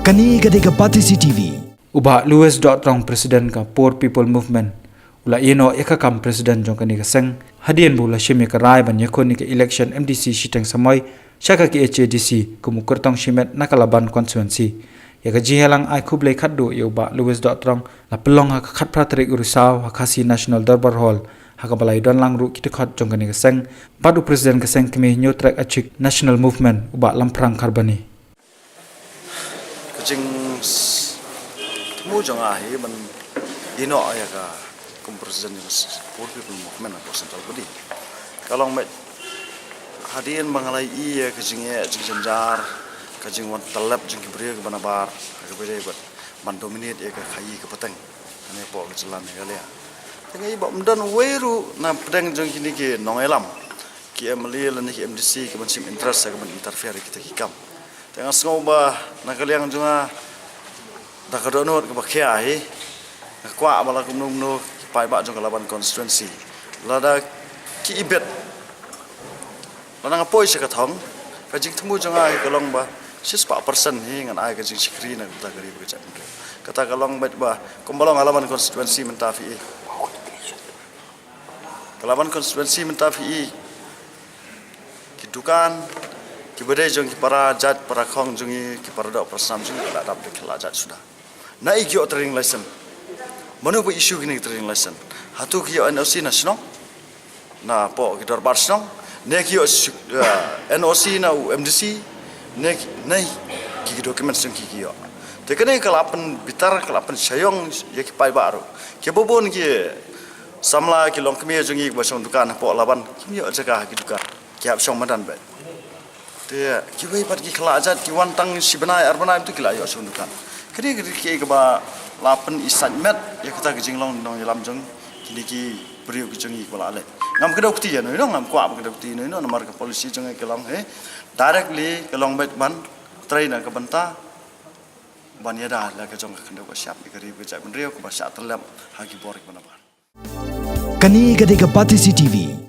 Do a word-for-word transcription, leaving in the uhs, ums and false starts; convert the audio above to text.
Kane ka dei ka Batesi T V. U Bah Louis Dohtdong, President ka Poor People Movement, u la ïehnoh ïa ka kam President jong kane ka seng hadien ba u la shim ïa ka rai ban ïakhun ïa ka election M D C shiteng samoi sha ka K H A D C kum u kyrtong shimet na ka Laban constituency. Ïa ka jingïalang ai khublei khatduh ïa u Bah Louis Dohtdong la pynlong ha ka khatphra tarik u Risaw ha Khasi National Dorbar Hall, ha kaba la ïadonlang ruh ki dkhot jong kane ka seng bad u President ka seng kmie Hynñiewtrep Achik National Movement, u Bah Lamphrang Kharbani. Ka jingthmu jong nga hi ban ïehnoh ïa ka kum President jong ka Poor People Movement hapoh Central Body ka long beit hadien ba nga la ïohi ïa ka jingeh jingjynjar, ka jingwan tyllep jong ki briew kiba nabar ha kaba ïadei bad ban dominate ïa ka khaii ka pateng hangne hapoh ka jylla Meghalaya. Te nga ïohi ba ym don uwei ruh na pdeng jong kine ki nongïalam, ki M L A lane ki M D C, kiban shim interest ha kaban interfere ïa kita ki kam. Te nga sngew ba na ka liang jong nga, da ka dohnud kaba khia hi, nga kwah ba la kumno kumno ki paidbah jong ka Laban constituency, lada ki ibit, lada nga poi sha ka thong, ka jingthmu jong nga hi ka long ba shispah percent hi ngan ai ka jingshakri na kata ka ri bad ka jaitbynriew. Kata ka long beit ba kumba long ha Laban constituency mynta phi i, ka Laban constituency mynta phi i, ki dukan kiba dei jong ki para jait para khong jong ngi, ki para doh para snam jong ngi, ki la dap da ki khyllajait suda. Na i ki ïoh trading license? Mano ba issue kine ki trading license? Hato ki ïoh N O C na shnong, na poh ki dorbar shnong? Ne ki ïoh su-, eh, N O C na u M D C? Ne ki, ne ki, ki document shnong ki, ki ïoh? Te kane ka la pynbitar, ka la pynshaiong ïa ki paidbah ruh. Kiba bun ki samla, ki longkmie jong ngi kiba shong dukan hapoh Laban, kim ïoh jaka ha ki dukan, ki hap shong madan beit. Te kiwei pat ki khyllajait ki wan tang shi bnai ar bnai mynta ki la ïoh shong dukan. Kane ka dei kaei kaba la pyni sait met ïa kata ka jinglong nongïalam jong kine ki briew ki jong ngi kiba la leit. Ngam kdew kti ïano ïano, ngam kwah ba kdew kti ïano ïano, namar ka policy jong ngi ka long hi directly ka long beit ban trei na ka bynta ban ïada la ka jong ka khyndew ka shyiap ïa ka ri ka jaitbynriew kaba shah tyllep ha ki bor kiba nabar. Kane ka dei ka Batesi T V.